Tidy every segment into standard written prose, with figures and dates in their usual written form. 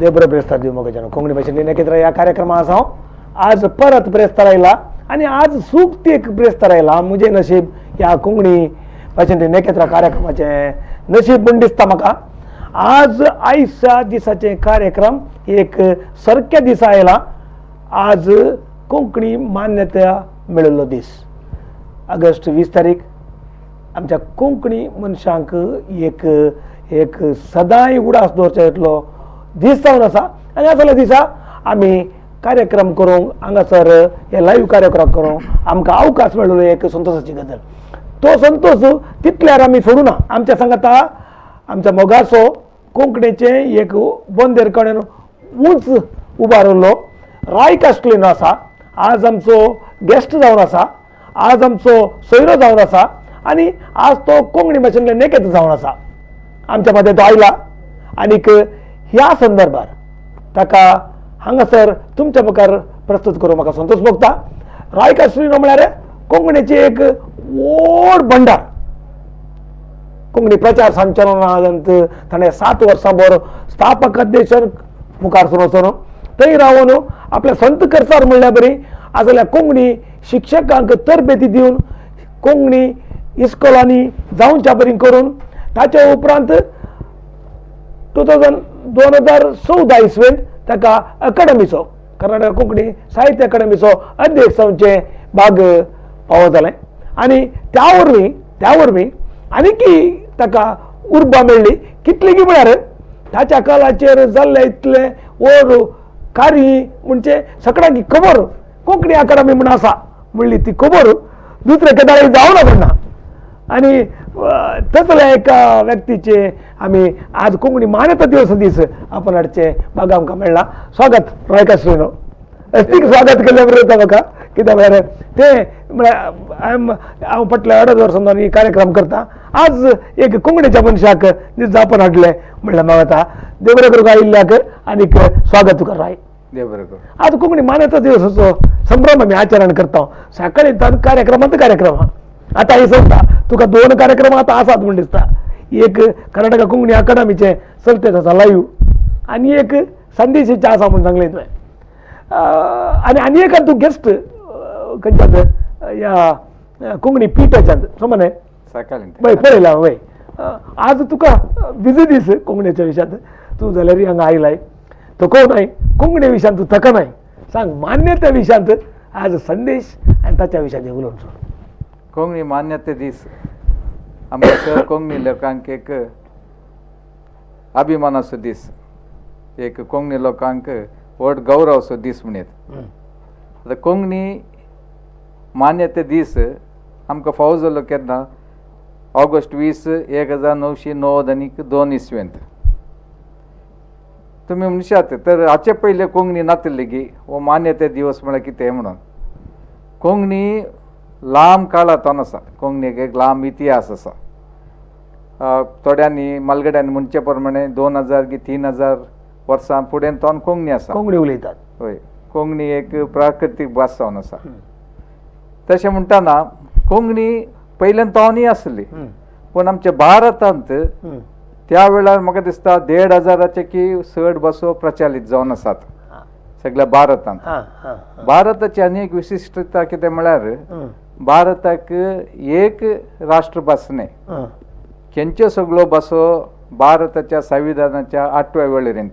देव ब्रेस्तार दिवं म्हाका जाणो कोंकणी भाशेन नेकेत्र ह्या कार्यक्रमा आसा हांव. आज परत ब्रेस्तार आयला आनी आज सूख एक ब्रेस्तार आयला. म्हजें नशीब ह्या कोंकणी भाशेन नेकेत्र कार्यक्रमाचें नशीब म्हूण दिसता म्हाका. आज आयच्या दिसाचे कार्यक्रम एक सारक्या दिसा आयला. आज कोंकणी मान्यता मेळिल्लो दीस, ऑगस्ट 20 तारीख. आमच्या कोंकणी मनशांक एक एक सदांय उडास दवरच्या इतलो दीस जावन आसा. आनी आसल्या दिसा आमी कार्यक्रम करूंक हांगासर हे लायव्ह कार्यक्रम करूंक आमकां अवकाश मेळ्ळो, एक संतोशाची गजाल. तो संतोश तितल्यार आमी सोडूना. आमच्या सांगाता आमच्या मोगाचो कोंकणीचें एक बंदेर कडेन उंच उबारिल्लो राय कास्टलिनो आसा. आज आमचो गेस्ट जावन आसा, आज आमचो सोयरो जावन आसा आनी आज तो कोंकणी भाशेंतले नेकेत जावन आसा. आमच्या मदें तो आयला आनीक ह्या संदर्भार ताका हांगासर तुमच्या मुखार प्रस्तूत करूं म्हाका संतोश भोगता. राय कास्टलिनो म्हळ्यार कोंकणीची एक व्हड भंडार. कोंकणी प्रचार संचालनांत ताणें 7 वर्सां भर स्थापक अध्यक्ष मुखार सरून वचून थंय रावन आपल्या संत करसार म्हणल्या बरी आसल्या कोंकणी शिक्षकांक तरबेती दिवन कोंकणी इस्कोलांनी जावच्या बरी करून ताच्या उपरांत 2014 इसवेंत ताका अकाडमीचो, कर्नाटक कोंकणी साहित्य अकाडमीचो अध्यक्ष जावचें भाग फावो जालें. आनी त्या वरवीं आनीकी ताका उर्बा मेळ्ळी. कितली की म्हळ्यार ताच्या काळाचेर जाल्लें इतलें व्हड कार्य म्हणजे सगळ्यांक खबर कोंकणी अकाडमी म्हूण आसा म्हणली ती खबर दुसऱ्या केदाळी जावना पडना. आनी तसल्या एका व्यक्तीचे आमी आज कोंकणी मान्यता दिवस दीस आपण हाडचे भाग आमकां मेळ्ळा. स्वागत राय कास्टलिनो. अस्थीक स्वागत केल्ल्या बरें जाता म्हाका. कित्याक म्हळ्यार तें म्हळ्यार हांव फाटल्या 2.5 वर्सां ही कार्यक्रम करता. आज एक कोंकणीच्या मनशाक निज आपण हाडलें म्हणल्यार म्हाका आतां देव बरें करूंक आयिल्ल्याक आनीक स्वागत तुका राय. देव बरें करूं. आज कोंकणी मान्यता दिवसाचो संभ्रम आमी आचरण करता. सकाळी कार्यक्रमांत कार्यक्रम आतां हे सांगता तुका 2 कार्यक्रम आतां आसात म्हूण दिसता. एक कर्नाटका कोंकणी अकाडमीचें चलतेच आसा लायव्ह आनी एक संदेशाचें आसा म्हूण सांगलें तुवें. आनी आनी एक तूं गेस्ट खंयच्यात ह्या कोंकणी पिठाच्यान समज सकाळी वय पळयला वय. आज तुका बिजी दीस कोंकणीच्या विशयांत. तूं जाल्यार हांगा आयलाय थकोव नाय, कोंकणी विशयांत तूं थकनाय. सांग मान्यता विशयांत आज संदेश आनी ताच्या विशयांत उलोवन सोड. कोंकणी मान्यता दीस आमच्या सर कोंकणी लोकांक एक अभिमानाचो दीस, एक कोंकणी लोकांक व्हड गौरवाचो दीस म्हणयत. आतां कोंकणी मान्यता दीस आमकां फावो जालो केन्ना? ऑगस्ट 20 1992 इसवेंत. तुमी म्हणशात तर हाचे पयले कोंकणी नातिल्ली की हो मान्यता दिवस म्हळ्यार कितें म्हणून. कोंकणी लांब काळांतून आसा, कोंकणीक एक लांब इतिहास आसा. थोड्यांनी मालगड्यांनी म्हणचे प्रमाणे 2000 की 3000 वर्सां फुडें तोन कोंकणी आसा, कोंकणी उलयतात. हय, कोंकणी एक प्राकृतीक भास जावन आसा. तशें म्हणटना कोंकणी पयल्यान तोनय आसली, पूण आमच्या भारतांत त्या वेळार म्हाका दिसता 1500 की चड भासो प्रचलीत जावन आसात सगळ्या भारतांत. भारताची आनी एक विशिश्टता कितें म्हळ्यार भारताक एक राष्ट्रभास न्हय, खंयच्यो सगळ्यो भासो भारताच्या संविधानाच्या 8व्या वेळेरेंत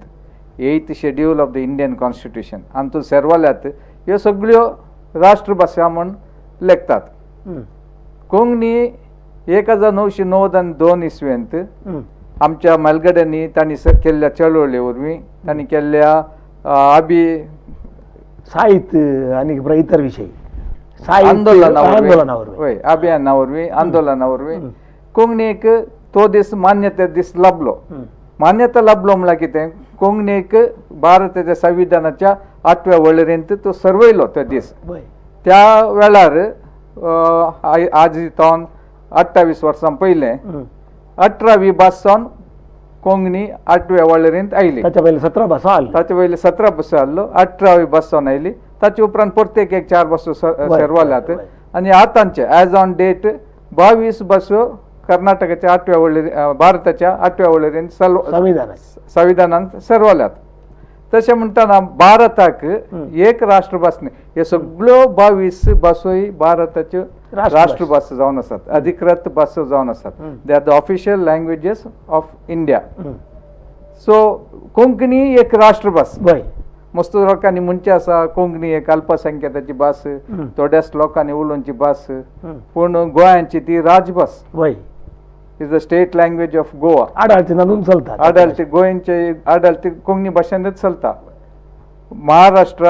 8th schedule of the Indian constitution हातूंत सेरवाल्यात ह्यो सगळ्यो राष्ट्रभाशा म्हूण लेखतात. कोंकणी 1992 इसवेंत आमच्या मालगड्यांनी तांणी केल्ल्या चळवळी वरवीं तांणी केल्ल्या अभि साहित्य आनी इतर विशय आंदोलना वरवीं, अभियाना वरवीं, आंदोलना वरवीं कोंकणीक तो दीस मान्यता दीस लाभलो. मान्यता लाभलो म्हळ्यार कितें? कोंकणीक भारताच्या संविधानाच्या 8व्या वळेरेंत तो सरवयलो तो दीस. त्या वेळार आज जावन 28 वर्सां पयलें 18वी भास जावन कोंकणी 8व्या वळेरेंत आयली. ताच्या पयलीं 17 भासो आसल्यो, ताचे पयलीं 17 भासो आसलो, 18वी भास जावन आयली. ताचे उपरांत प्रत्येक एक 4 भासो सेरवाल्यात आनी आतांचे एज ऑन डेट 22 भासो कर्नाटकाच्या 8व्या वळेरी, भारताच्या 8व्या वळेरेंत संविधानांत सरवल्यात. तशें म्हणटना भारताक एक राष्ट्रभास न्ही, हे सगळ्यो 22 भासोय भारताच्यो राष्ट्रभास जावन आसात, अधिकृत भासो जावन आसात. They are the official languages of India. So Konkani एक राष्ट्रभास. मस्त लोकांनी म्हणचें आसा कोंकणी एक अल्पसंख्याकाची भास, थोड्याच लोकांनी उलोवची भास, पूण गोंयांची ती राजभास. Is the state language of Goa. आडाळती नोंदून चलता, आडाळती गोंयचे आडाळती कोंकणी भाशेनच चलता. महाराष्ट्र,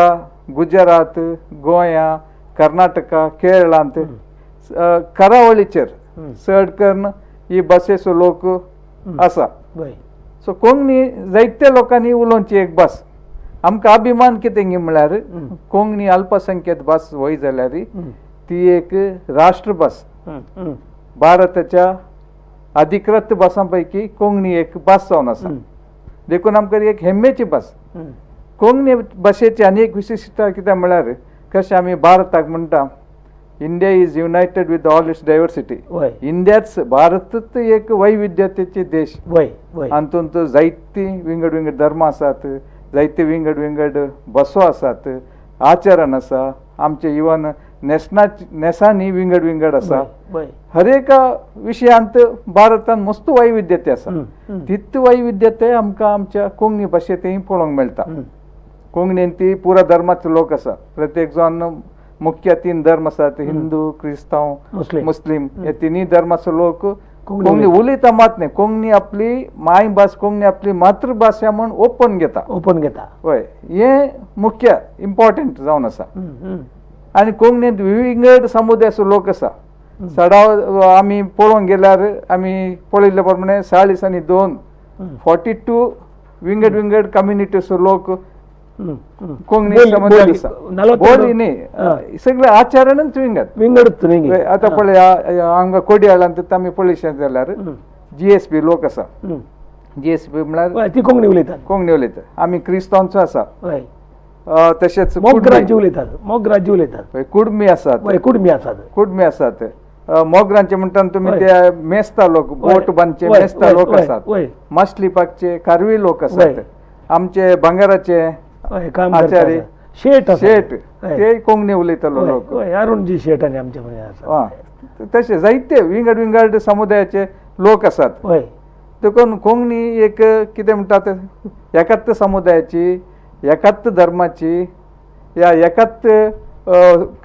गुजरात, गोंया, कर्नाटका, केरळांत करावळीचेर चड करून ही भाशेचो लोक आसा. सो कोंकणी जायते लोकांनी उलोवची एक भास. आमकां अभिमान कितें म्हळ्यार कोंकणी अल्पसंख्याक भास वय जाल्यार ती एक राष्ट्रभास. भारताच्या अधिकृत भासां पैकी कोंकणी एक भास जावन आसा, देखून आमकां एक हेम्मेची भास. कोंकणी भाशेची आनी एक विशिश्टता कितें म्हळ्यार कशें आमी भारताक म्हणटा India is united with all its diversity. इंडियाच भारतच एक वैविध्यतेचे देश, हातूंत जायती विंगड विंगड धर्म आसात, जायते विंगड विंगड भासो आसात, आचरण आसा, आमचे इवन न्हेसांनी विंगड विंगड आसा. हर एका विशयांत भारतान मस्त वैविध्यते आसा. तित वैविध्यते आमकां आमच्या कोंकणी भाशेंतय पळोवंक मेळटा. कोंकणीन ती पुरा धर्माचे लोक आसा, प्रत्येक जाण मुख्य 3 धर्म आसात, हिंदू, क्रिस्तांव, मुस्लिम, हे तिनूय धर्माचो लोक कोंकणी उलयता मात न्ही, कोंकणी आपली मायभास, कोंकणी आपली मातृभाशा म्हूण ओपन घेता, ओपन घेता. हय, हें मुख्य इम्पॉर्टंट जावन आसा. आनी कोंकणींत विंगड समुदायाचो लोक आसा. सडाव आमी पळोवंक गेल्यार आमी पळयल्ले प्रमाणे 42 42 विंगड विंगड कम्युनिटीचो लोक कोंकणी समुदाय आसा. बोली न्ही, सगळे आचरणच विंगड विंगडच. आतां पळय हांगा कोडियाळांत आमी पळयशात जाल्यार GSB लोक आसा. GSB म्हळ्यार ती कोंकणी उलयतात, कोंकणी उलयतात. आमी क्रिस्तांवचो आसा, तशेंच मोगरांची उलयतात, मोगरांची उलयतात, कुडमी आसात, कुडमी आसात, कुडमी आसात. मोगरांचे म्हणटा तुमी ते मेस्ता लोक, बोट बांदचे मेस्ता लोक आसात, मासली पाकचे कारवी लोक आसात, आमचे भांगराचे आचारी शेट, शेट ते कोंकणी उलयतालो लोक, अरुणजी शेट आनी आमचे आसा. तशे जायते विंगड विंगड समुदायाचे लोक आसात. देखून कोंकणी एक कितें म्हणटात एकाच समुदायाची, एकाच धर्माची, या एकाच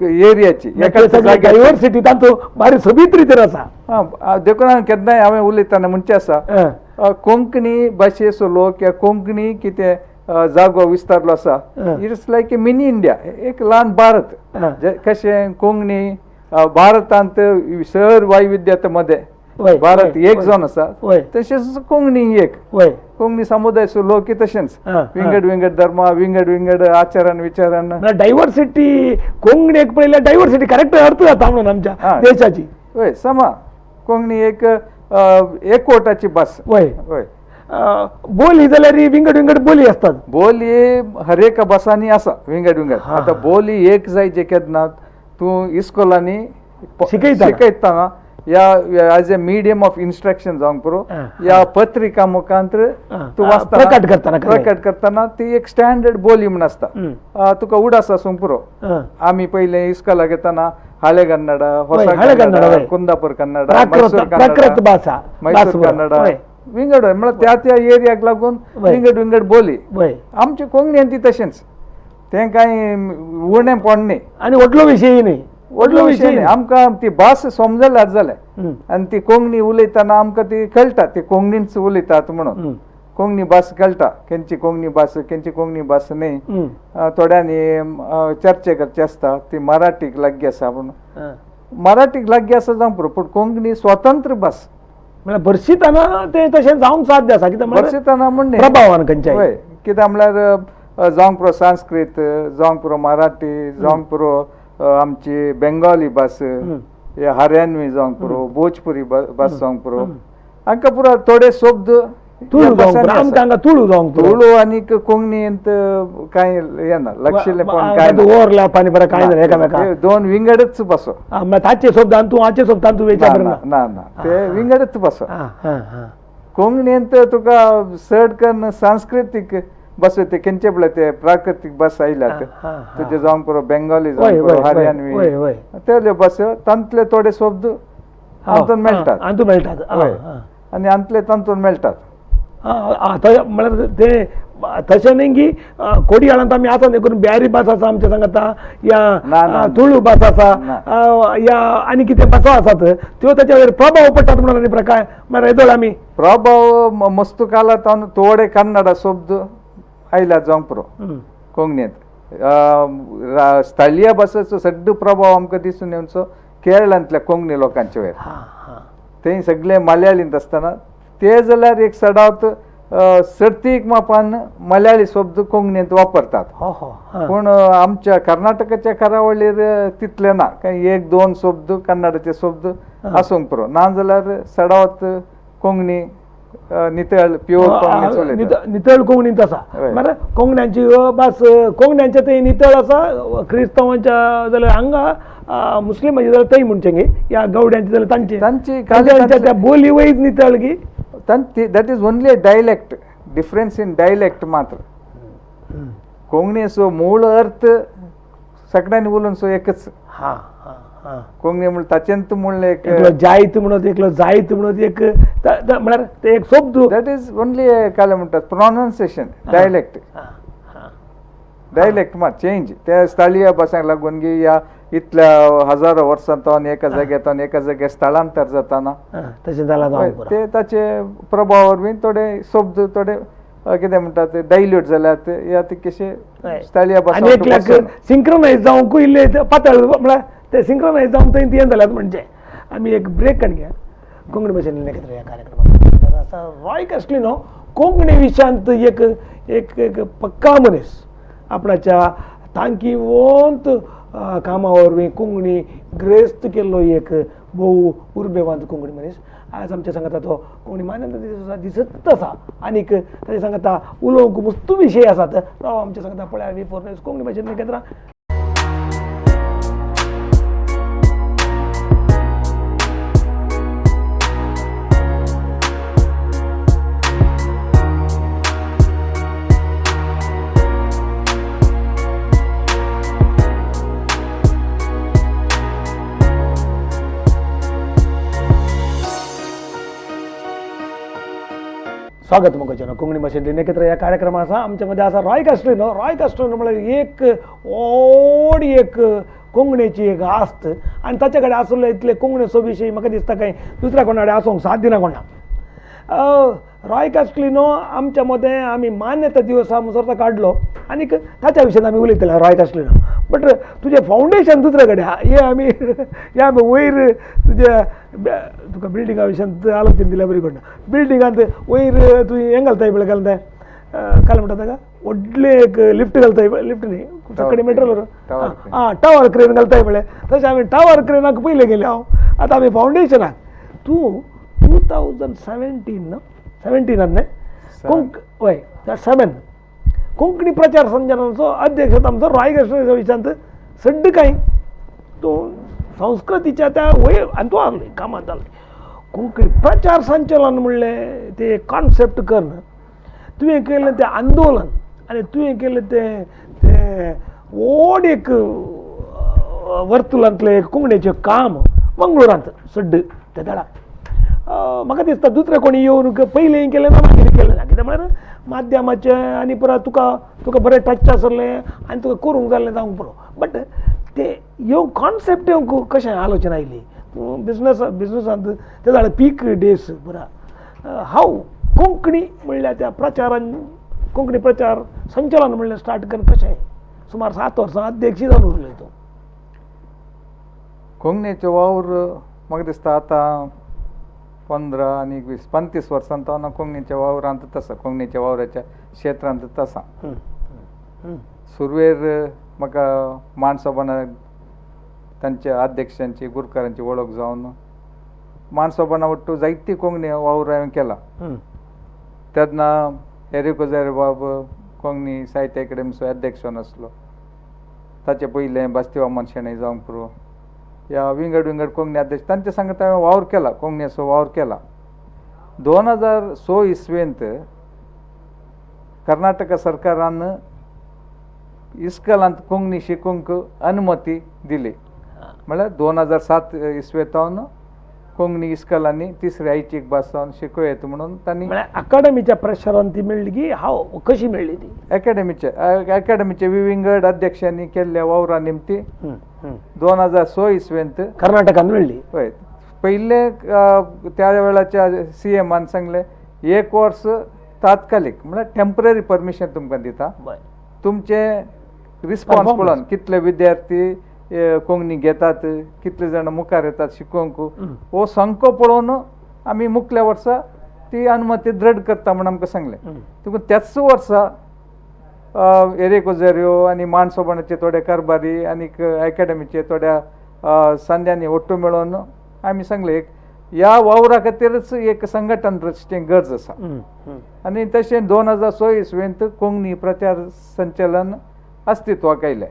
एरियाची, एकाच डायवर्सिटी तांचो बारी सोबीत रितीन आसा. देखून हांवें केन्नाय हांवें उलयतना म्हणचें आसा कोंकणी भाशेचो लोक या कोंकणी कितें जागो विस्तारलो आसा, it's like a mini India, एक ल्हान भारत. कशें कोंकणी भारतांत सर वैविध्यते मदें भारत एक जावन आसा, तशेंच कोंकणी एक, कोंकणी समुदायाचो लोक तशेंच विंगड विंगड धर्म, विंगड विंगड आचरण विचारण, डायवर्सिटी. कोंकणी एक पळयल्यार डायवर्सिटी करेक्ट अर्थ जाता म्हणून आमच्या देशाची. हय, समा कोंकणी एक एकवटाची भास. हय हय, बोली जाल्यार विंगड विंगड बोली आसतात. बोली हर एका भासांनी आसा विंगड विंगड. आतां बोली एक जाय जे केन्ना तूं इस्कोलांनी शिकयतना या as a medium of instruction जावंक पुरो, या पत्रिका मुखांतर तूं वाचतना प्रकट करतना, प्रकट करतना ती एक स्टँडर्ड बोली म्हूण आसता. तुका उडास आसूंक पुरो. आमी पयलें इस्कोलाक येतना हाळे कन्नड, होसा कन्नड, कुंदापूर कन्नड, मैसूर कन्नड, मैसूर कन्नड, विंगड म्हळ्यार त्या त्या एरियाक लागून विंगड विंगड बोली. आमची कोंकणी ती तशेंच, तें कांय उणेंपण न्ही आनी व्हडलो विशय न्ही, व्हडलो विशय न्ही. आमकां ती भास समजल्यार जालें आनी ती कोंकणी उलयतना आमकां ती कळटा, ती कोंकणीच उलयतात म्हणून. कोंकणी भास कळटा, केंची कोंकणी भास, केंची कोंकणी भास न्ही. थोड्यांनी चर्चे करची आसता ती मराठीक लागीं आसा म्हणून, मराठीक लागीं आसा जावंक पुरो, पूण कोंकणी स्वतंत्र भास म्हळ्यार भरशितना तें तशें जावंक साध्य आसा. कित्याक भरशितना म्हण प्रभावान खंयच्याय, हय, कित्याक म्हळ्यार जावंक पुरो संस्कृत, जावंक पुरो मराठी, जावंक पुरो आमची बेंगाली भास, हरियाणवी जावंक पुरो, भोजपुरी भास जावंक पुरो, हांकां पुरो थोडे शब्द तुळू जावंक, तुळू आनी कोंकणींत कांय येना, लक्षिल्लेपण कांय ओवरलॅप आनी बरें कांय एकामेका, दोन विंगडच भासो. ताचे शब्द आनी तूं हाचे शब्द आनी तूं वेच्या ना ना, ते विंगडच भासो. कोंकणींत तुका चड करून सांस्कृतीक बस ते खंयचे पळय ते प्राकृतीक बस आयल्यात तुजे जावंक पुरो बेंगाली जावंक पुरो हरियाणवी तेल्यो बस तांतले थोडे शब्द हातून मेळटात हातून मेळटात आनी हातले तांतून मेळटात. म्हळ्यार ते तशें न्ही की कोडियाळांत आमी आसा न्ही करून बिहारी भास आसा आमच्या सांगता या तुळू भास आसा या आनी कितें भासो आसात त्यो ताच्या वयर प्रभाव पडटात म्हणून आनी प्रकार म्हळ्यार येदोळ आमी प्रभाव मस्तू काला तावन थोडे कन्नड शब्द आयल्यात जावंक पुरो कोंकणींत. स्थळीय भाशेचो सगळो प्रभाव आमकां दिसून येवचो केरळांतल्या कोंकणी लोकांचे वयर. ते सगळे मलयाळींत आसतना ते जाल्यार एक सडावत सर्तीक मापान मलयाळी शब्द कोंकणींत वापरतात, पूण आमच्या कर्नाटकाच्या करावळीर तितले ना, काही एक दोन शब्द कन्नडाचे शब्द आसूंक पुरो, ना जाल्यार सडावत कोंकणी नितळ प्युअर कोंकणी नितळ कोंकणींत आसा. म्हळ्यार कोंकण्यांची भास कोंकण्यांचे ते नितळ आसा, क्रिस्तांवांच्या जाल्यार हांगा मुस्लिमांचे जाल्यार थंय म्हणचें गी या गवड्यांचे जाल्यार तांची तांची तांच्या त्या बोली वयच नितळ गी. That is only a dialect difference in dialect मात्र. कोंकणीचो मूळ अर्थ सगळ्यांनी उलोवन सो एकच. कोंकणी म्हणल्यार ताचेंत म्हणलें एक जायत म्हणत एकलो जायत म्हणत एक म्हळ्यार ते एक शब्द. That is only काय म्हणटात प्रोनाउन्सिएशन डायलेक्ट डायलेक्ट मात चेंज त्या स्थळीय भासांक लागून गी या इतल्या हजारो वर्सां तो एका जाग्यार एका जाग्यार स्थलांतर जाताना तशें जालां ते ताचे प्रभावावर बीन थोडे शब्द थोडे कितें म्हणटात ते डायल्यूट जाल्यात या ते कशे स्थळीय भाशा एकल्याक सिंक्रनायज जावंकूय इल्ले पातळ म्हळ्यार ते सिंक्रनायज जावन थंय तें जाल्यात. म्हणजे आमी एक ब्रेक काडून घ्या कोंकणी भाशेन एकत्र ह्या कार्यक्रमात. आसा रॉय कास्टलिनो कोंकणी विशयांत एक एक एक पक्का मनीस आपणाच्या तांकीवंत कामा वरवीं कोंकणी ग्रेस्त केल्लो एक भोव उर्बेवंत कोंकणी मनीस आज आमच्या सांगता. तो कोंकणी मान्यता दिसत आसा आनीक ताच्या सांगता उलोवंक मुस्तू विशय आसात. राव आमच्या सांगता पळया V4 news Konkani भाशेन एकत्र. स्वागत मुखाचें कोंकणी भाशेंतल्यान एकत्र ह्या कार्यक्रमा आसा. आमच्या मदें आसा रॉय कास्ट्रिनो. रॉय कास्ट्रिनो म्हळ्यार एक व्हड एक कोंकणीची एक आस्त आनी ताचे कडेन आसले इतले कोंकणीचो विशय म्हाका दिसता कांय दुसऱ्या कोणा कडेन आसूंक साथ दिना कोणा. रॉय कास्ट्रिनो आमच्या मदें आमी मान्यता दिवस मुसरता काडलो आनीक ताच्या विशयान आमी उलयतले रॉय कास्ट्रिनो. बट तुजें फावंडेशन दुसऱ्या कडेन आहा हे आमी हे आमी वयर तुज्या तुका बिल्डिंगा विशयांत आलोचन दिल्या बरी कोणा बिल्डिंगांत वयर तुवें हें घालताय पळय घालताय काय म्हणटा ताका व्हडलें एक लिफ्ट घालताय लिफ्ट न्ही सगळे मेट्रो आं टावर क्रेन घालताय पळय तशें आमी टावर क्रेनाक पयलें गेले हांव. आतां आमी फावंडेशनाक तूं 2017 सेव्हन्टीनान न्ही कोंक हय 7 कोंकणी प्रचार संचालनाचो अध्यक्ष आमचो रॉय कास्ट्रिनो विशयांत सड्ड कांय तूं संस्कृतीच्या त्या वयर आनी तूं आहले कामांत आहले कोंकणी प्रचार संचलन म्हणलें ते कॉन्सेप्ट करून तुवें केल्लें तें आंदोलन आनी तुवें केल्लें तें तें व्हड एक वर्तुलांतलें कोंकणीचें काम मंगळुरांत सड्ड ते दळा म्हाका दिसता दुसरें कोणी येवन पयलीं केलें ना मागीर केलें ना कितें म्हळ्यार माध्यमाचें आनी परत तुका तुका बरें टच आसलें आनी तुका करूंक जालें जावंक पुरो. बट ते येवंक कॉन्सेप्ट येवंक कशें आलोचना आयली तूं बिजनस बिजनसांत ते जालें पीक डेज बरा हांव कोंकणी म्हणल्यार त्या प्रचारान कोंकणी प्रचार संचलन म्हणल्यार स्टार्ट करून कशें सुमार 7 वर्सां अध्यक्ष जावन उरले तूं. कोंकणीचो वावर म्हाका दिसता आतां 15 आनी 20 35 वर्सां तो हांव कोंकणीच्या वावरांतच आसा, कोंकणीच्या वावराच्या क्षेत्रांतच आसा. सुरवेर म्हाका माणसोबाना तांच्या अध्यक्षांची गुरकारांची वळख जावन माणसोबाना ಒಟ್ಟು जायती कोंकणी वावर हांवें केला. तेन्ना एरिको बाब कोंकणी साहित्य अकादेमीचो अध्यक्ष नासलो, ताचे पयलें बास्तिवा शेणै जावंक पुरो ह्या विंगड विंगड कोंकणी अध्यक्ष तांचे सांगता हांवें वावर केला, कोंकणीचो वावर केला. 2006 इस्वेंत कर्नाटक सरकारान इस्कलांत कोंकणी शिकूंक अनुमती दिली. म्हळ्यार 2007 इस्वेतावन कोंकणी इस्कलांनी तिसरी आयचीक भास जावन शिकोवं येता म्हणून तांणी म्हळ्यार अकाडमीच्या प्रेशरान ती मेळ्ळी की हांव कशी मेळ्ळी ती? अकॅडमीचे विविंगड अध्यक्षांनी केल्ल्या वावरा निमती 2006 इस्वेंत कर्नाटकान मेळ्ळी. हय, पयले त्या वेळाच्या सी एमान सांगलें एक वर्स तात्कालीक म्हळ्यार टेंपररी परमिशन तुमकां दिता, तुमचे रिस्पॉन्स पळोवन कितले विद्यार्थी कोंकणी घेतात, कितले जाण मुखार येतात शिकोवंक, हो संको पळोवन आमी मुखल्या वर्सा ती अनुमती दृढ करता म्हूण आमकां सांगलें. देखून त्याच वर्सा एरेक ओझेरियो आनी मानसोबाणाचे थोडे कारभारी आनीक एकाडमीचे थोड्या संद्यांनी ಒಟ್ಟು मेळोवन आमी सांगलें एक ह्या वावरा खातीरच एक संघटन रचचें गरज आसा. आनी तशें 2006 इस्वेंत कोंकणी प्रचार संचलन अस्तित्वाक आयलें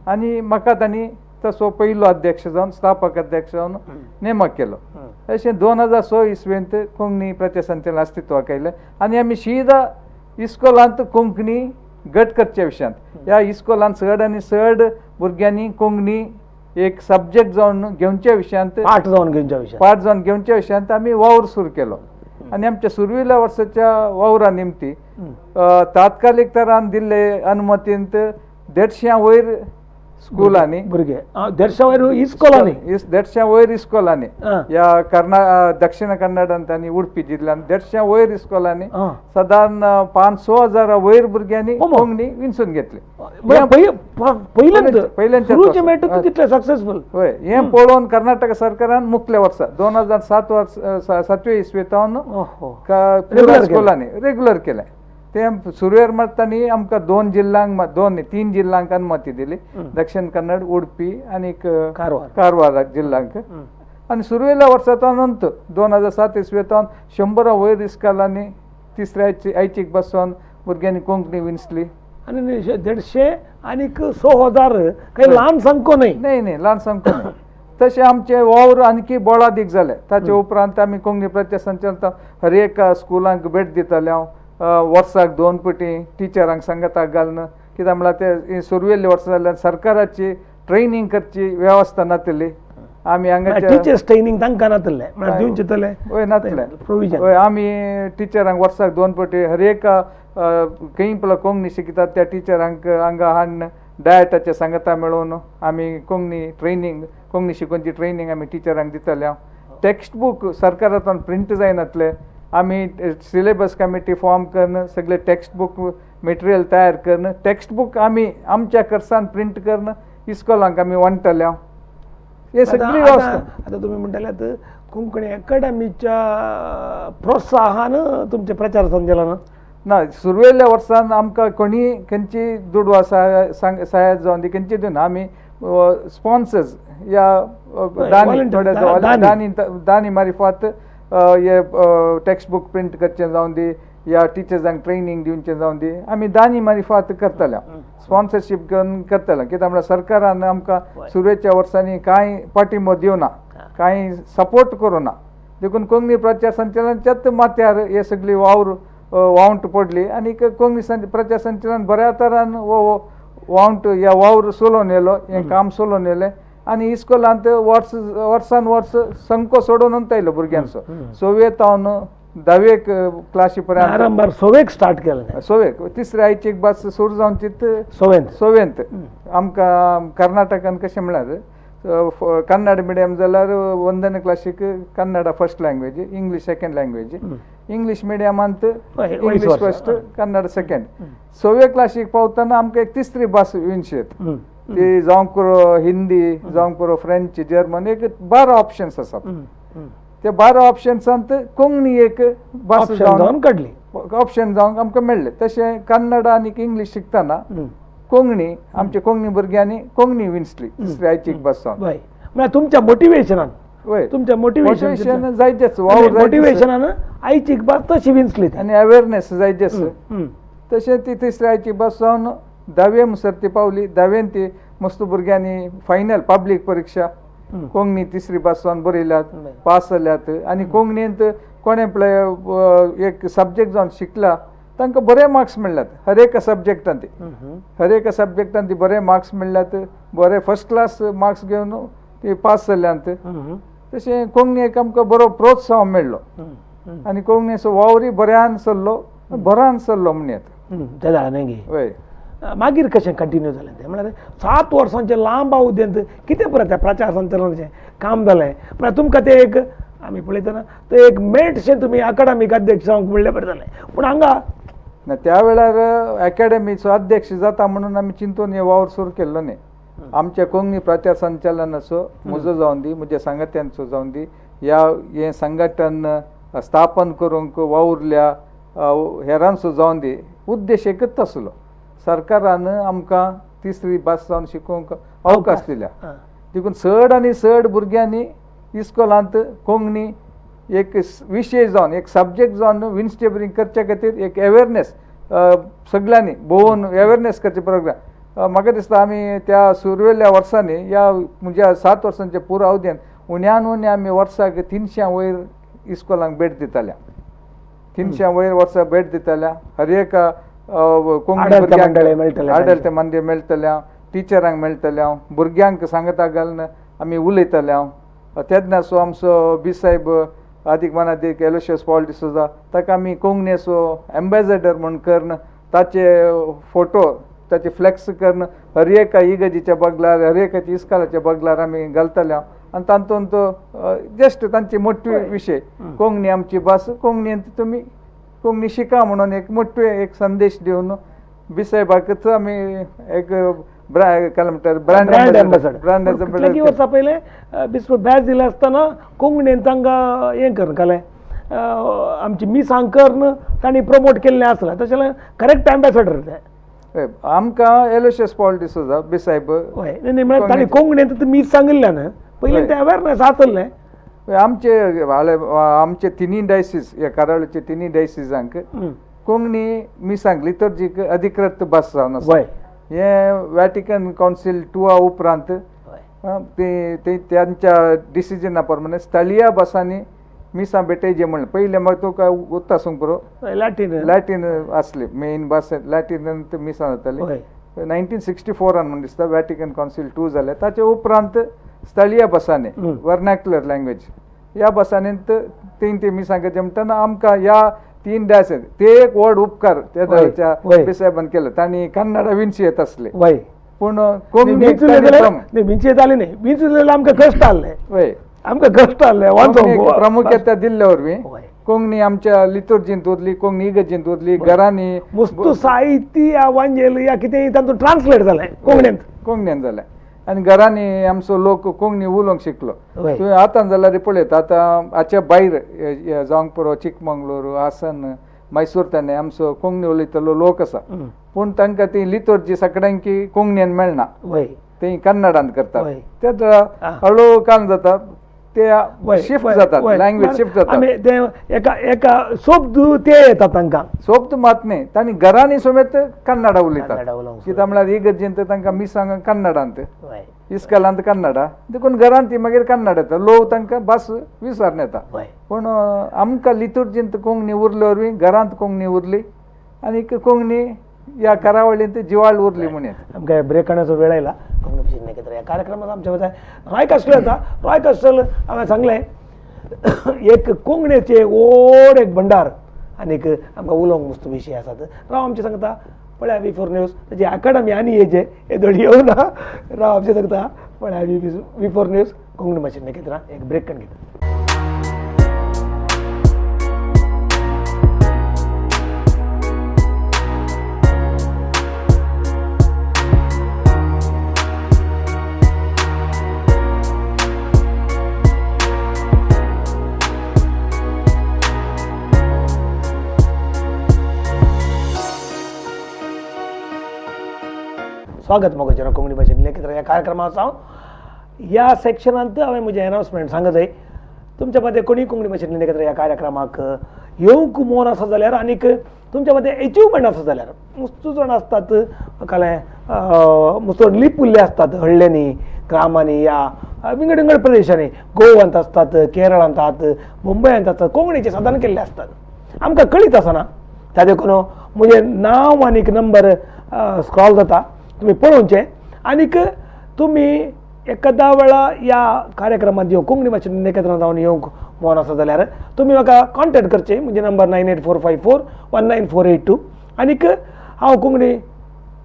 आनी म्हाका तांणी तसो पयलो अध्यक्ष जावन स्थापक अध्यक्ष जावन नेमक केलो. तशें 2006 इस्वेंत कोंकणी प्रचार संचलन अस्तित्वाक आयलें आनी आमी शिदा इस्कोलांत कोंकणी गट करच्या विशयांत ह्या इस्कोलांत चड आनी चड भुरग्यांनी कोंकणी एक सब्जेक्ट जावन घेवच्या विशयांत पाठ जावन घेवच्या विशयांत आमी वावर सुरू केलो. आनी आमच्या सुरवेल्या वर्साच्या वावरा निमती तात्कालीक तरान दिल्ले अनुमतींत 150 वयर स्कुलांनी भुरगे 150 वयर इस्कोलांनी 150 वयर इस्कोलांनी ह्या दक्षिण कन्नडांत आनी उडपी जिल्ल्यांत 150 वयर इस्कोलांनी सादारण 5-6 हजारा वयर भुरग्यांनी कोंकणी विंचून घेतली. पयल्यांच तितले सक्सेसफूल. हय, हें पळोवन कर्नाटक सरकारान मुखल्या वर्सा 2007 वर्स 7वे इस्वेतावन स्कुलांनी रेगुलर केलें. ते सुरवेर मात तांणी आमकां 2 जिल्ल्यांक 2-3 जिल्ल्यांक अनुमती दिली, दक्षिण कन्नड, उडपी आनी कारवार जिल्ल्यांक. आनी सुरवेल्या वर्सा नंतर 2007 इस्वेतावन 100 वयर इस्कोलांनी तिसऱ्या आयचीक बसोवन भुरग्यांनी कोंकणी विंचली. आनी 150 आनी 6 हजार काही ल्हान संको न्हय. न्हय न्हय, ल्हान संको न्हय. तशें आमचे वावर आणखी बळादीक जाले. ताचे उपरांत आमी कोंकणी प्रचार संचालक हर एक स्कुलांक भेट दिताले हांव वर्साक 2 पटी टिचरांक सांगाताक घालून, कित्याक म्हळ्यार ते सुरवेल्ले वर्सा जाल्यार सरकाराची ट्रेनींग करची वेवस्था नातिल्ली. आमी हांगा टिचर्स ट्रेनींग तांकां नातिल्लें म्हळ्यार दिवचें तलें. हय, नातलें प्रोविजन. हय, आमी टिचरांक वर्साक 2 पटी हर एक खंय पळय कोंकणी शिकतात त्या टिचरांक हांगा हाडून डायटाचे सांगाता मेळोवन आमी कोंकणी ट्रेनींग कोंकणी शिकोवची ट्रेनींग आमी टिचरांक दिताले. हांव टेक्स्ट बूक सरकारांतल्यान प्रिंट जायनातले, आमी सिलेबस कमिटी फॉर्म करून सगळे टेक्स्ट बूक मटेरियल तयार करून टेक्स्ट बूक आमी आमच्या खर्सान प्रिंट करून इस्कोलांक आमी वांट्टाले. हे सगळी वेवस्था. आतां तुमी म्हणटाल्यात कोंकणी अकाडमीच्या प्रोत्साहान तुमचें प्रचार संचलन ना. सुरवेल्या वर्सान आमकां कोणी खंयची दुडवा सहाय्य जावन ती खंयची दिवना, आमी स्पॉन्सर्स या दानी थोडे दानी दानी मारिफात हे टेक्स्ट बूक प्रिंट करचें जावन दी या टिचर्सांक ट्रेनींग दिवचें जावन दी, आमी दानी मारिफात करतले, स्पॉन्सरशीप घेवन करतले. कित्याक म्हळ्यार सरकारान आमकां सुरवेच्या वर्सांनी कांय पाठिंबो दिवना, कांय सपोर्ट करुना, देखून कोंकणी प्रचार संचलनाच्याच माथ्यार हे सगळी वावर वावंट पडली आनी कोंकणी प्रचार संचलन बऱ्या तरान हो वावंट ह्या वावर चलोवन येयलो, हें काम चलोवन येयलें आनी इस्कोलांत वर्स वर्सान वर्स संको सोडून आयलो भुरग्यांचो. 6वेक 10वेक क्लासी पर्यंत 6वेक स्टार्ट केलें. 6वेक तिसऱ्या आयचीक भास सुरू जावन चित 6वेंत आमकां कर्नाटकान कशें म्हळ्यार कन्नड मिडियम जाल्यार 1ನೇ क्लासीक Kannada first language, English second language, English मिडियमांत English first, Kannada second. 6वे क्लासीक पावतना आमकां एक तिसरी भास विंचयेत, ती जावंक पुरो हिंदी, जावंक पुरो फ्रेंच, जर्मन, एक 12 ऑप्शन्स आसात. ते 12 ऑप्शन्सांत कोंकणी एक भास जावन काडली, ऑप्शन जावंक आमकां मेळ्ळें. तशें कन्नड आनी इंग्लीश शिकतना कोंकणी आमच्या कोंकणी भुरग्यांनी कोंकणी विंचली तिसरी आयचीक भास जावन. म्हळ्यार तुमच्या मोटिवेशनान. वय, तुमच्या मोटिवेशन जायतेच वावर मोटिवेशनान आयचीक भास तशी विंचली आनी अवेरनेस जायतेच. तशें ती तिसरी आयची भास जावन 10वे मुसर ती पावली. 10वेन ती मस्त भुरग्यांनी फायनल पब्लीक परिक्षा कोंकणी तिसरी भास जावन बरयल्यात, पास जाल्यात. आनी कोंकणींत कोणें पळय एक सब्जेक्ट जावन शिकला तांकां बरे मार्क्स मेळ्ळ्यात हर एका सब्जेक्टान, हर एका सब्जेक्टान ती बरे मार्क्स मेळ्ळ्यात, बरे फर्स्ट क्लास मार्क्स घेवन ती पास जाल्यांत. तशें कोंकणीक आमकां बरो प्रोत्साहन मेळ्ळो आनी कोंकणीचो वावरूय बऱ्यान सरलो, बऱ्यान सरलो म्हण येता तें जालें न्ही गे. वय मागीर कशें कंटिन्यू जालें तें म्हळ्यार 7 वर्सांचें लांब अवधेंत कितें पुरो त्या प्रचार संचलनाचें काम जालें म्हळ्यार तुमकां तें एक आमी पळयतना तें एक मेटशें तुमी अकाडमीक अध्यक्ष जावंक म्हणलें बरें जालें, पूण हांगा ना त्या वेळार अकॅडमीचो अध्यक्ष जाता म्हणून आमी चिंतून हे वावर सुरू केल्लो न्ही. आमच्या कोंकणी प्रचार संचालनाचो म्हजो जावन दी, म्हज्या सांगात्यांचो जावन दी, ह्या हें संघटन स्थापन करूंक वावुरल्या हेरांचो जावन दी, उद्देश एकच आसलो, सरकारान आमकां तिसरी भास जावन शिकोवंक अवकाश दिल्या, देखून चड आनी चड भुरग्यांनी इस्कोलांत कोंकणी एक विशय जावन एक सब्जेक्ट जावन विन्स्टेबरींग करच्या खातीर एक अवेरनेस सगळ्यांनी भोंवून अवेरनेस करचे प्रोग्राम. म्हाका दिसता आमी त्या सुरवेल्या वर्सांनी ह्या म्हज्या 7 वर्सांच्या पुरो अवधेन उण्यान उणे आमी वर्साक 300 वयर इस्कोलांक भेट दिताल्या, 300 वयर वर्साक भेट दिताल्या. हर एका कोंकणी भुरग्यांक आडलते मंडळ मेळटल्या, टिचरांक मेळटल्या, भुरग्यांक सांगता घालून आमी उलयताले. तेन्ना सो आमचो बी साहेब आदीक मनादीक एलोशियस पॉल डिसोजा ताका आमी कोंकणीचो एम्बेसेडर म्हूण करून ताचे फोटो ताचे फ्लॅक्स करून हर एका इगर्जीच्या बगलार, हर एकाच्या इस्कोलाच्या बगलार आमी घालताले आनी तातूंत जस्ट तांचे मोटवे विशय कोंकणी आमची भास, कोंकणींत तुमी कोंकणी शिका म्हणून एक मोटवे एक संदेश दिवन बी साहेबाकच आमी एक ब्रँड एम्बेसडर. ब्रँड कितलीं वर्सां पयलें बिस्प बॅच दिलें आसतना कोंकणीन तांकां हें करून घालें, आमची मिसांग करून तांणी प्रमोट केल्लें आसलें, तशें जाल्यार करेक्ट एम्बेसडर ते आमकां एलोशियस पॉल डिसोजा बी साहेब. हय न्ही म्हळ्यार तांणी कोंकणींत मीस सांगिल्लें न्हय पयलीं, तें अवेरनेस आसलें. आमचे आमचे तिनूय डायसीस ह्या कारावळीचे तिनूय डायसिसांक कोंकणी मिसांक लितर्जीक अधिकृत भास जावन आसा. हें वॅटिकन कावन्सील 2 उपरांत ते त्यांच्या डिसिजना प्रमाणे स्थळीय भासांनी मिसां भेटयचे म्हणलें. पयलें मागीर तुका उत्ता आसूंक पुरो लॅटीन लॅटीन आसली मेन भास, लॅटीन मिसां जाताली. 1964 म्हूण दिसता वॅटिकन कावन्सील 2 जालें, ताचे उपरांत स्थळीय भासांनी वर्नॅक्युलर लँग्वेज ह्या भासांनी तीन ती मिसां करचें म्हणटना आमकां ह्या 3 डायस ते एक व्हड उपकार त्या दळच्या बी साहेबान केलो. तांणी कन्नडा विंची येत आसले पूण कोंकणी विंची येताली न्ही, विंची आमकां कश्ट आसले, वय आमकां कश्ट आसले. प्रामुख्यता दिल्ले वरवीं कोंकणी आमच्या लितुर्जींत उरली, कोंकणी इगर्जींत उरली, घरांनी वस्तू साहित्य या वांजेल या कितें तातूंत ट्रान्सलेट जालें कोंकणींत, कोंकणींत जालें आनी घरांनी आमचो लोक कोंकणी उलोवंक शिकलो. तुवें आतां जाल्यार पळयत आतां हाच्या भायर जावंक पुरो चिकमंगळूर, हासन, मैसूर ताणें आमचो कोंकणी उलयतलो लोक आसा, पूण तांकां ती लितुर्जी सगळ्यांकी कोंकणीन मेळना, ती कन्नडांत करतात. ते हळू काम जाता, ते शिफ्ट जातात, लँग्वेज शिफ्ट जाता. ते एका एका सोबद ते येता तांकां सोबद मात न्ही, तांणी घरांनी समेत कन्नडा उलयतात. कित्याक म्हळ्यार इगर्जींत तांकां मिसांग कन्नडांत, इस्कोलांत कन्नडा, देखून घरांत ती मागीर कन्नड येता, लोक तांकां भास विसरून येता. पूण आमकां लितुर्जींत कोंकणी उरले वरवीं घरांत कोंकणी उरली आनी कोंकणी ह्या करावळींत जिवाळ उरली म्हूण येता. आमकां ब्रेक काडण्याचो वेळ आयला. कोंकणी ह्या कार्यक्रमात आमच्या रॉय कास्टल येता. रॉय कास्टल हांवें सांगलें एक कोंकणीचे व्हड एक भंडार आनीक आमकां उलोवंक मस्त विशय आसात. राव आमचें सांगता पळया V4 news ताची अकाडमी आनी हेजे हे धडी येवना. राव आमचें सांगता पळया V4 news Konkani भाशेन घेतना एक ब्रेक काडून घेता. स्वागत मोगाचें कोंकणी भाशेन लेखित ह्या कार्यक्रमाचो हांव ह्या सेक्शनांत हांवें म्हजें अनावन्समेंट सांगत जाय. तुमच्या मदें कोणी कोंकणी भाशेन लेखित ह्या कार्यक्रमाक येवंक मोन आसा जाल्यार आनीक तुमच्या मदें एचिवमेंट आसा जाल्यार मुस्तू जाण आसतात कालें मुस्तू लिपुल्ले आसतात हळ्ळ्यांनी, ग्रामांनी या विंगड विंगड प्रदेशांनी, गोवांत आसतात, केरळांत आसात, मुंबयांत आसतात, कोंकणीचे साधन केल्ले आसतात. आमकां कळीत आसना त्या देखून म्हजें नांव आनीक नंबर स्क्रॉल जाता, तुमी पळोवचें आनीक तुमी एकादा वेळा ह्या कार्यक्रमांत येवंक कोंकणी भाशेन एकत्र जावन येवंक मन आसा जाल्यार तुमी म्हाका कॉन्टेक्ट करचें. म्हजें नंबर 9845419482. आनीक हांव कोंकणी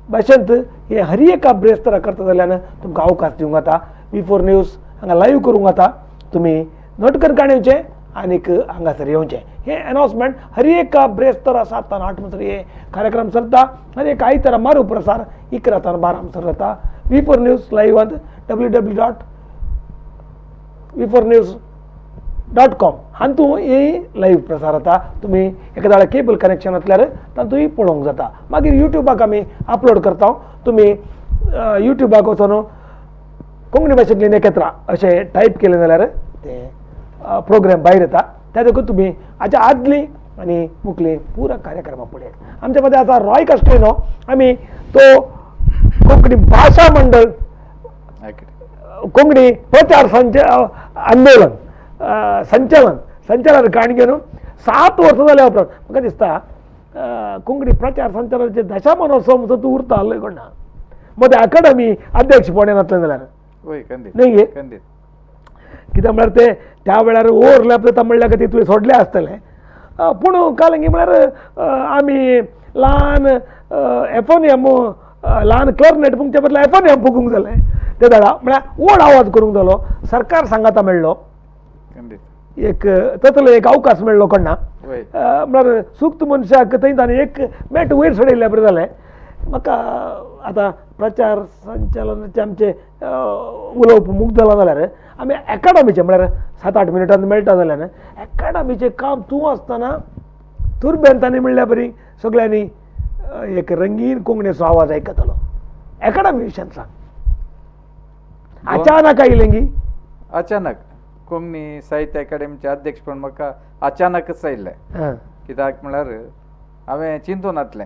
भाशेंत हे हर एका ब्रेस्तारा करता जाल्यार तुमकां अवकाश दिवंक जाता. V4 news हांगा लायव्ह करूंक जाता, तुमी नोट करून काण येवचें आनीक हांगासर येवचें. हें अनावन्समेंट हर एका ब्रेस्तारा 7 आनी 8 म्हणसर हे कार्यक्रम चलता आनी एक आयतारा मारू प्रसार 11 आनी 12 म्हणसर जाता. V4 news लायव्हांत www.v4news.com हातूंत हे लायव्ह प्रसार जाता. तुमी एकादा वेळार केबल कनेक्शन आसल्यार तातूंय पळोवंक जाता. मागीर युट्यूबाक आमी अपलोड करता, तुमी युट्यूबाक वचून कोंकणी भाशेंतली नखेत्रां अशें टायप केलें जाल्यार ते प्रोग्राम भायर येता. त्या देखून तुमी हाच्या आदली आनी मुखली पुरा कार्यक्रमा पळयात. आमच्या मदें आसा रॉय कास्ट्रिनो, आमी तो कोंकणी भाशा मंडळ कोंकणी प्रचार आंदोलन संचालन संचालन काण घेवन 7 वर्सां जाल्या उपरांत म्हाका दिसता कोंकणी प्रचार संचालनाचे दशामानोत्सव म्हणसर तूं उरता आहलो कोण ना मदें अकाडमी अध्यक्षपण नासलें जाल्यार न्ही गे, कित्याक म्हळ्यार ते त्या वेळार ओवरलॅप जाता म्हणल्या खातीर तुवें सोडलें आसतलें. पूण कालंगी म्हळ्यार आमी ल्हान एफोनियम ल्हान क्लरनेट फुंकच्या बदला एफोनियम फुगूंक जालें ते वेळा, म्हळ्यार व्हड आवाज करूंक जालो, सरकार सांगाता मेळ्ळो, एक तसलो एक अवकाश मेळ्ळो कोणा, म्हळ्यार सुक्त मनशाक थंय ताणें एक मेट वयर चडयल्ल्या बरें जालें. म्हाका आतां प्रचार संचालनाचें आमचें उलोवप मुग्ध जालां जाल्यार आमी एकाडमीचें म्हळ्यार 7-8 मिनटान मेळटा जाल्यार एकाडमीचें काम तूं आसतना तुर्बेंतांनी म्हणल्या बरी सगळ्यांनी एक रंगीन कोंकणीचो आवाज आयकतलो. एकाडमी विशयान सांग, अचानक आयलें गी? अचानक कोंकणी साहित्य अकाडेमीचें अध्यक्षपण म्हाका अचानकच आयलें. कित्याक म्हळ्यार हांवें चिंतून नासलें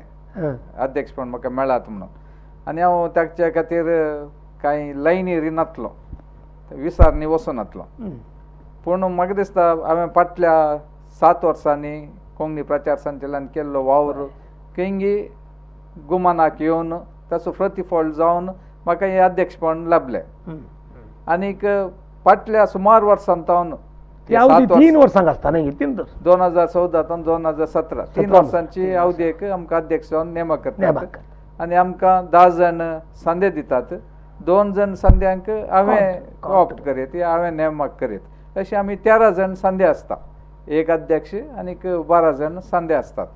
अध्यक्षपण म्हाका मेळात म्हणून, आनी हांव ताच्या खातीर कांय लायनी रिनातलो, विसारनी वचूं नासलो. पूण म्हाका दिसता हांवें फाटल्या 7 वर्सांनी कोंकणी प्रचार संचलन केल्लो वावर खंयगी गुमानाक येवन ताचो प्रतिफळ जावन म्हाका हें अध्यक्षपण लाभलें. आनीक फाटल्या सुमार वर्सां तावन 3 वर्सांक आसता न्ही, 2014 तावन 2017 3 वर्सांची अवधेक आमकां अध्यक्ष जावन नेमक करतात आनी आमकां 10 जाण संदे दितात, 2 जाण संद्यांक हांवें कॉप्ट करीत, हांवें नेमक करीत, अशें आमी 13 जाण संदे आसता, एक अध्यक्ष आनीक 12 जाण संदे आसतात.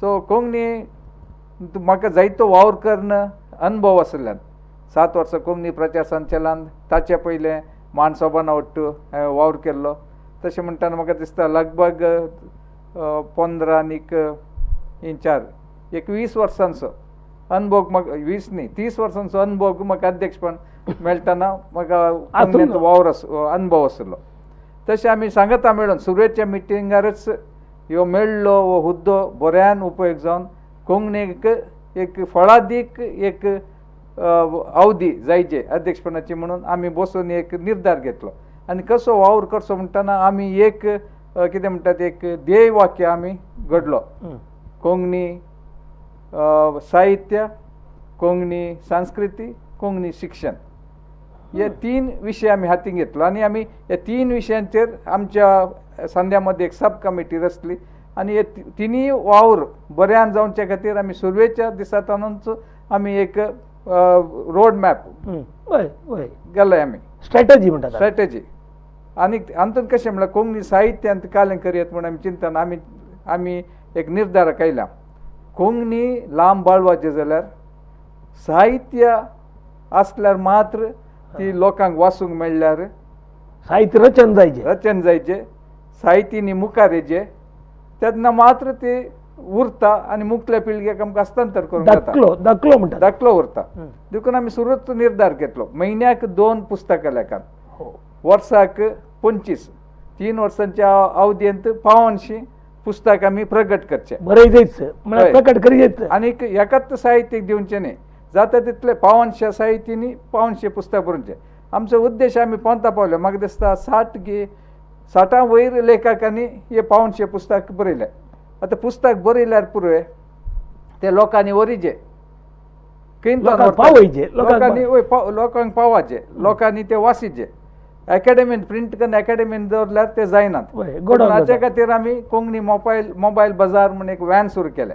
सो कोंकणी म्हाका जायतो वावर करून अनुभव आशिल्ल्यान 7 वर्सां कोंकणी प्रचार संचलन, ताचे पयलें मानसोबाना वट्टू हांवें वावर केल्लो. तशें म्हणटना म्हाका दिसता लगभग 15 आनीक 4 एक 20 वर्सांचो अनुभव म्हाका, 20 न्ही 30 वर्सांचो अनुभव म्हाका अध्यक्षपण मेळटना म्हाका कोंकणींत वावर अनुभव आशिल्लो. तशें आमी सांगता मेळून सुरवेच्या मिटिंगारच ह्यो मेळ्ळो हो हुद्दो बऱ्यान उपयोग जावन कोंकणीक एक फळादीक एक अवधी जायचे अध्यक्षपणाची म्हणून आमी बसून एक निर्धार घेतलो. आनी कसो वावर करचो म्हणटना आमी एक कितें म्हणटात एक ध्येय वाक्य आमी घडलो, कोंकणी साहित्य, कोंकणी संस्कृती, कोंकणी शिक्षण, हे 3 विशय आमी हातीन घेतलो. आनी आमी ह्या 3 विशयांचेर आमच्या संध्या मध्ये एक सब कमिटी रचली आनी हे तिनूय वावर बऱ्यान जावचे खातीर आमी सुरवेच्या दिसांतूच आमी एक रोड मॅप गेले, आमी स्ट्रॅटजी म्हणटात, स्ट्रॅटजी. आनी हातूंत कशें म्हणल्यार कोंकणी साहित्यांत कालें करयत म्हूण आमी चिंतना आमी आमी एक निर्धाराक आयला, कोंकणी लांब बाळवाचें जाल्यार साहित्य आसल्यार मात्र ती लोकांक वाचूंक मेळ्ळ्यार साहित्य रचन जायचे, रचन जायचे, साहित्यनी मुखार येचे तेन्ना मात्र ते उरता आनी मुखल्या पिळग्याक आमकां हस्तांतर करूंक जाता, दाखलो म्हणटा, दाखलो उरता. देखून आमी सुरत निर्धार घेतलो, म्हयन्याक 2 पुस्तकां लेखान, वर्साक 25, 3 वर्सांच्या अवधींत 85 पुस्तक आमी प्रगट करचे, बरयच प्रकट करीत आनी एकाच साहित्यीक दिवचें न्ही, जाता तितले 85 साहित्यनी 85 पुस्तक बरोवचें. आमचो उद्देश आमी पोंता पावले, म्हाका दिसता 60 वयर लेखकांनी हे 85 पुस्तक बरयले. आतां पुस्तक बरयल्यार पुरवे ते लोकांनी वरीजे पावयचे, लोकांनी लोकांक पावाचे, लोकांनी ते वासीचे. एकेडमीन प्रिंट करून एकेडमीन दवरल्यार ते जायनात. हाचे खातीर आमी कोंकणी मोबायल बाजार म्हूण एक व्हॅन सुरू केलें.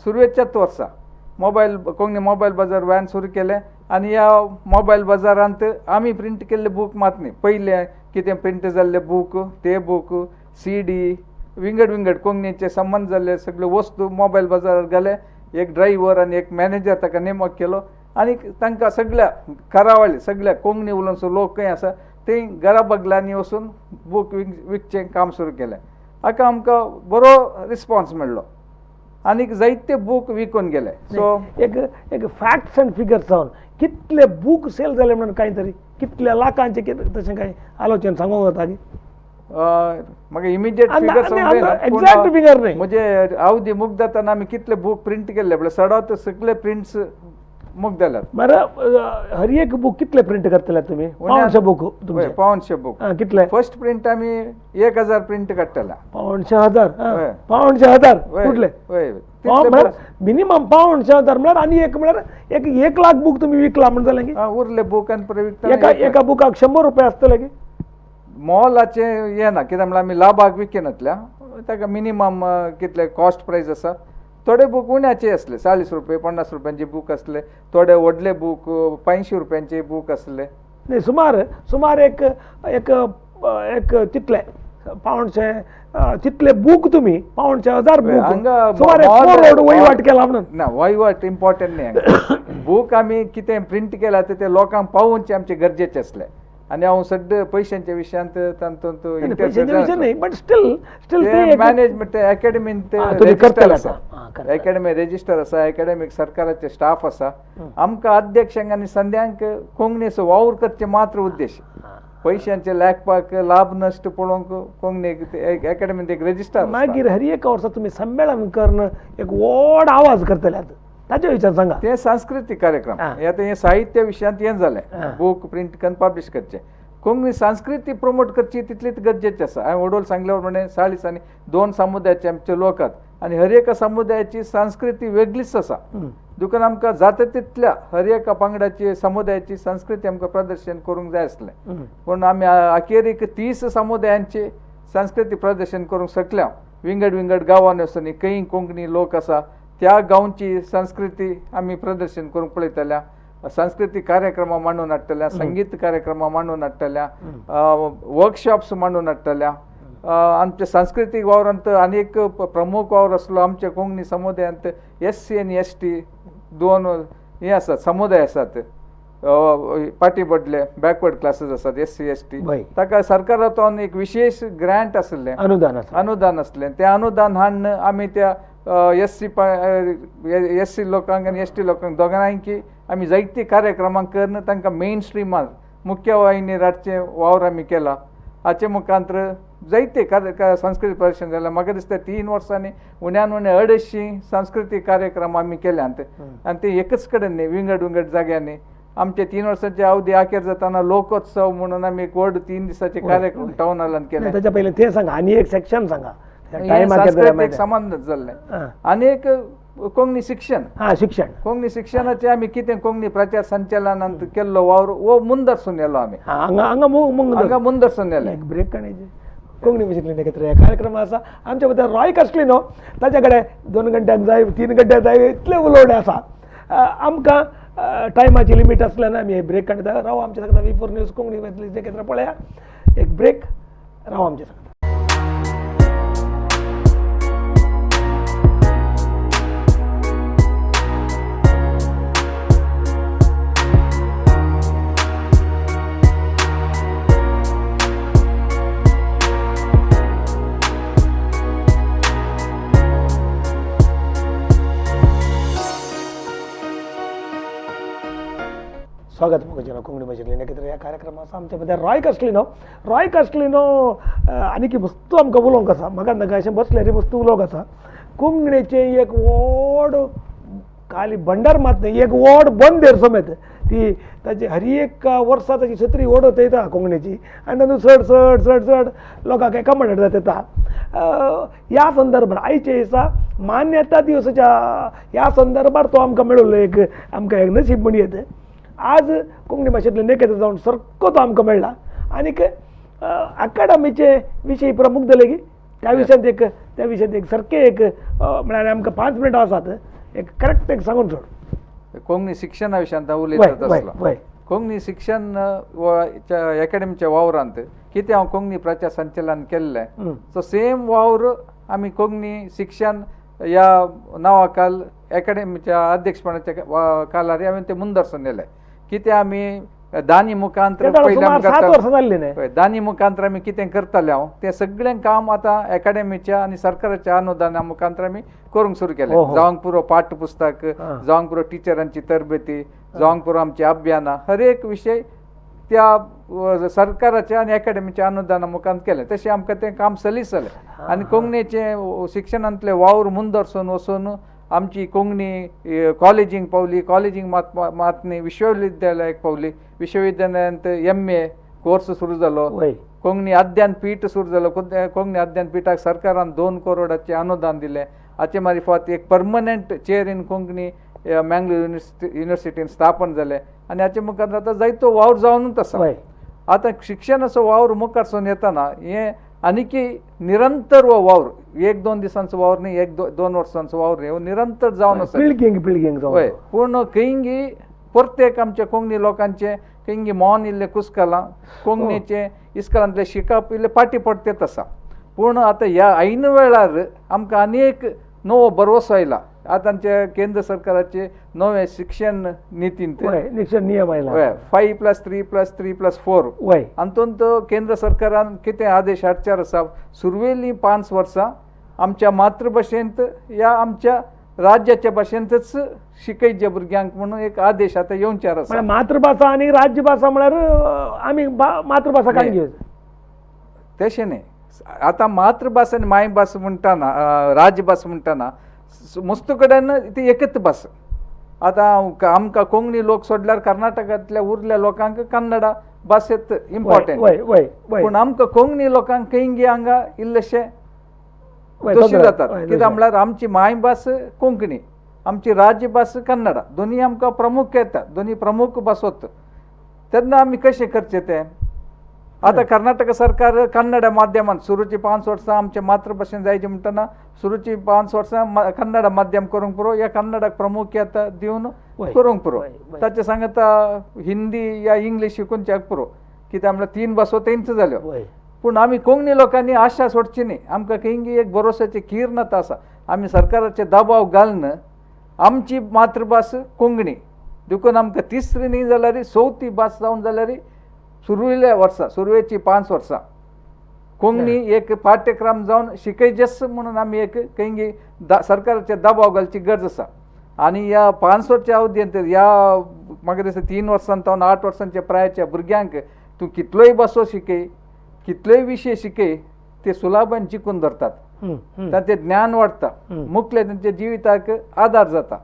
सुरवेच्याच वर्सा कोंकणी मोबायल बाजार व्हॅन सुरू केलें आनी ह्या मोबायल बाजारांत आमी प्रिंट केल्ले बूक मात न्ही, पयले कितें प्रिंट जाल्ले बूक, ते बूक, CD, विंगड विंगड कोंकणीचे संबंद जाल्ले सगळे वस्तू मोबायल बाजारार घाले. एक ड्रायव्हर आनी एक मॅनेजर ताका नेमक केलो आनी तांकां सगळ्या करावळी सगळ्या कोंकणी उलोवचो लोक खंय आसा ते घरा बगलांनी वचून बूक विकचें काम सुरू केलें. हाका आमकां बरो रिस्पॉन्स मेळ्ळो आनीक जायते बूक विकून गेले. सो एक एक फॅक्ट्स अँड फिगर्स जावन कितले बूक सेल जाले म्हणून कांय तरी कितल्या लाखांचे तशें कांय आलोचन सांगूंक जाता की म्हाका इमिजिएट फिगर फिगर न्ही, म्हणजे अवधी मुक्त जाताना आमी कितले बूक प्रिंट केल्ले म्हळ्यार सडात सगळे प्रिंट्स मुक्त जाल्यात. बरं, हर एक बूक कितले प्रिंट करतले तुमी? 500 बूक. 500 बूक कितले? फर्स्ट प्रिंट आमी 1000 प्रिंट काडटले. 4,500. 4,500 कुठले? मिनिमम 4,500 म्हळ्यार आनी एक म्हळ्यार एक लाख बूक तुमी विकला म्हण जालें की उरले बूक आनी परत विकता. एका बुकाक 100 रुपया आसतले की मोलाचें हें ना, कित्याक म्हळ्यार आमी लाभाक विकनातल्या, ताका मिनिमम कितले कॉस्ट प्रायस आसा. थोडे बूक उण्याचे आसले, 40 रुपये 50 रुपयांचे बूक आसले, थोडे व्हडले बूक 500 रुपयांचे बूक आसले. न्ही, सुमार सुमार एक एक एक तितले 500 तितले बूक तुमी 4,500 बूक सुमार वहिवाट केला म्हणून ना. वहिवाट इम्पॉर्टंट न्ही, बूक आमी कितें प्रिंट केला ते लोकांक पावोवचें आमचें गरजेचें आसलें. आनी हांव सद्या पयशांच्या विशयांत तातूंत न्ही, बट स्टील स्टील मॅनेजमेंट एकेडमीन रजिस्टर आसा, एकेडमी रजिस्टर आसा, एकेडमीक सरकाराचे स्टाफ आसा. आमकां अध्यक्षांक आनी संद्यांक कोंकणीचो वावर करचे मात्र उद्देश, पयशांचे लेखपाक लाभ नश्ट पळोवंक कोंकणी एकेडमीन एक रजिस्टर. मागीर हर एका वर्सा तुमी संमेलन करून एक व्हड आवाज करतले, ताचे विचार सांगा. ते सांस्कृतीक कार्यक्रम आतां हें साहित्य विशयांत हें जालें, बूक प्रिंट करून पब्लिश करचें. कोंकणी संस्कृती प्रमोट करची तितलीच गरजेची आसा. हांवें वडोल सांगल्या प्रमाणे 40 आनी 2 समुदायाचे आमचे लोक आहात आनी हर एका समुदायाची संस्कृती वेगळीच आसा. देखून आमकां जाता तितल्या हर एका पंगडाची समुदायाची संस्कृती आमकां प्रदर्शन करूंक जाय आसलें. पूण आमी अखेरीक 30 समुदायांची संस्कृती प्रदर्शन करूंक शकल्या. विंगड विंगड गांवांनी वचून खंय कोंकणी लोक आसा त्या गांवची संस्कृती आमी प्रदर्शन करूंक पळयतल्या, सांस्कृतीक कार्यक्रमां मांडून हाडटल्या, संगीत कार्यक्रमां मांडून हाडटल्या, वर्कशॉप्स मांडून हाडटल्या. आमच्या सांस्कृतीक वावरांत आनी एक प्रमुख वावर आसलो आमच्या कोंकणी समुदायांत SC आनी ST 2 हे आसात समुदाय आसात, पाटी पडले बॅकवर्ड क्लासीस आसात SC ST, ताका सरकारातून एक विशेष ग्रांट आसलें, अनुदान आसलें. तें अनुदान हाडून आमी त्या SC लोकांक आनी ST लोकांक दोगांयकी आमी जायती कार्यक्रमां करून तांकां मेन स्ट्रिमार मुख्य वाहिनीर हाडचें वावर आमी केला. हाचे मुखांतर जायते सांस्कृतीक प्रदर्शन जालें. म्हाका दिसता 3 वर्सांनी उण्यान उणें 250 सांस्कृतीक कार्यक्रम आमी केल्यात आनी ते एकच कडेन न्ही, विंगड विंगड जाग्यांनी. आमचे 3 वर्सांचे अवधी अखेर जाताना लोकोत्सव म्हणून आमी एक व्हड 3 दिसाचे कार्यक्रम टावन हॉलान केले. ताच्या पयलीं तें सांगा आनी एक सेक्शन सांगा, सांस्कृतीक संबंद जाल्लें. आनी एक कोंकणी शिक्षण, शिक्षण कोंकणी शिक्षणाचे आमी कितें कोंकणी प्रचार संचालनांत केल्लो वावर हो मुंदरसून येलो आमी हांगा मुंदरसून येले. एक ब्रेक काडचे. कोंकणी भाशेंतल्यान एकत्र कार्यक्रम आसा आमच्या बद्दल रॉय कास्टलिनो, ताच्या कडेन 2 घंट्यांक जाय 3 घंट्यांक जाय इतलें उलोवणें आसा. आमकां टायमाची लिमीट आसल्यान आमी ब्रेक काडटा. राव आमच्या सांगता V4 news Konkani भाशेंतल्यान एकत्र पळया. एक ब्रेक, राव आमच्या सांगता. स्वागत मुखर्जीनो कोंकणी भाशेंतल्यान एकत्र ह्या कार्यक्रम आसा. आमच्या मदें रॉय कास्टलिनो, रॉय कास्टलिनो आनी की वस्तू आमकां उलोवंक आसा. म्हाका नाका अशें बसलें रे वस्तू उलोवंक आसा. कोंकणीचें एक व्हड खाली भंडार मात न्ही, एक व्हड बंदेर समेत ती ताची हर एक वर्सा ताची सत्री ओडत येता कोंकणीची आनी तातूंत चड चड चड चड लोकांक एकामडेट जाता येता. ह्या संदर्भार आयच्या दिसा मान्यता दिवसाच्या ह्या संदर्भार तो आमकां मेळिल्लो एक आमकां एक नशीब म्हणयेत. आज कोंकणी भाशेंतले नेकेत्र जावन सारको तो आमकां मेळ्ळा आनीक अकाडमीचे विशय प्रमुख जाले की त्या विशयांत एक त्या विशयांत एक सारकें एक म्हळ्यार आमकां 5 मिनटां आसात एक करेक्ट एक सांगून सोड. कोंकणी शिक्षणा विशयांत हांव उलयतात आसलो. कोंकणी शिक्षण एकाडेमीच्या वावरांत कितें हांव कोंकणी प्रचार संचलन केल्लें सो सेम वावर आमी कोंकणी शिक्षण ह्या नांवा खाल एकाडेमीच्या अध्यक्षपणाच्या कालार हांवें तें मुंदरसून येलें. कितें आमी दानी मुखांत्र पयले दानी मुखांत्र आमी कितें करताले हांव तें सगळें काम आतां एकाडेमीच्या आनी सरकाराच्या अनुदाना मुखांत्र आमी करूंक सुरू केलें. जावंक पुरो पाठ्यपुस्तक, जावंक पुरो टिचरांची तरबेती, जावंक पुरो आमची अभियानां, हर एक विशय त्या सरकाराच्या आनी एकाडेमीच्या अनुदाना मुखांत केलें. तशें आमकां तें काम सलीस जालें आनी कोंकणीचें शिक्षणांतलें वावर मुंदरसून वचून आमची कोंकणी कॉलेजींक पावली, कॉलेजींक मात न्ही विश्वविद्यालयाक पावली, विश्वविद्यालयांत MA course सुरू जालो, कोंकणी अध्ययन पीठ सुरू जालो. कोंकणी अध्ययन पीठाक सरकारान 2 करोडाचें अनुदान दिलें. हाचे मार्फत एक permanent chair in Konkani Mangalore युनिवर्सिटीन स्थापन जालें आनी हाचे मुखार आतां जायतो वावर जावनूच आसा. आतां शिक्षणाचो वावर मुखार येतना हें आनीकी निरंतर हो वावर, 1-2 दिसांचो वावर न्ही, 1-2 वर्सांचो वावर न्ही, हो निरंतर जावन आसा. पिळगेंग पिळगेंग हय. पूण खंयगी प्रत्येक आमच्या कोंकणी लोकांचे खंयगी मौन इल्लें कुसकलां, कोंकणीचें इस्कलांतलें शिकप इल्लें फाटीं पडतेत आसा. पूण आतां ह्या ऐन वेळार आमकां आनी एक नवो भरवसो आयला. आतां आमच्या केंद्र सरकाराचे नवे शिक्षण नितींत शिक्षण नियम आयला 5+3+3+4 हातूंत केंद्र सरकारान कितें आदेश हाडच्यार आसा, सुरवेलीं 5 वर्सां आमच्या मातृभाशेंत या आमच्या राज्याच्या भाशेंतच शिकयचे भुरग्यांक म्हणून एक आदेश आतां येवच्यार आसा. मातृभाशा आनी राज्यभाशा म्हळ्यार आमी मातृभाशा काडून घेवची तशें न्ही. आतां मातृभास आनी मायभास म्हणटाना राजभास म्हणटाना मस्त कडेन ती एकच भास. आतां आमकां कोंकणी लोक सोडल्यार कर्नाटकांतल्या उरल्या लोकांक कन्नडा भास येत इम्पॉर्टंट, पूण आमकां कोंकणी लोकांक खंयगी हांगा इल्लेशे दोशी जातात. कित्याक म्हळ्यार आमची मायभास कोंकणी, आमची राजभास कन्नडा, दोनी आमकां प्रमुख येता, दोनी प्रमुख भासोत. तेन्ना आमी कशें करचें तें? आतां कर्नाटक सरकार कन्नड माध्यमान सुरूची 5 वर्सां आमचे मातृभाशेन जायचे म्हणटना सुरूची 5 वर्सां कन्नड माध्यम करूंक पुरो, ह्या कन्नडाक प्रामुख्यता दिवन करूंक पुरो. ताचे सांगता हिंदी या इंग्लीश शिकूनच्याक पुरो, कित्याक म्हळ्यार 3 भासो तेंच जाल्यो. पूण आमी कोंकणी लोकांनी आशा सोडची न्ही. आमकां खंयगी एक भरोसाची किरण आतां आसा. आमी सरकाराचे दबाव घालून आमची मातृभास कोंकणी देखून आमकां तिसरी न्ही जाल्यार चवथी भास जावन जाल्यार सुरवेल्या वर्सां सुरवेची 5 वर्सां कोंकणी एक पाठ्यक्रम जावन शिकयचेच म्हणून आमी एक खंयगी सरकाराचे दबाव घालची गरज आसा. आनी ह्या 5 वर्साच्या अवधींत ह्या म्हाका दिसता 3 वर्सां जावन 8 वर्सांच्या प्रायाच्या भुरग्यांक तूं कितलोय भासो शिकय, कितलेय विशय शिकय, ते सुलाभान जिखून धरतात, तांचें ज्ञान वाडटा, मुखले तांच्या जिविताक आदार जाता.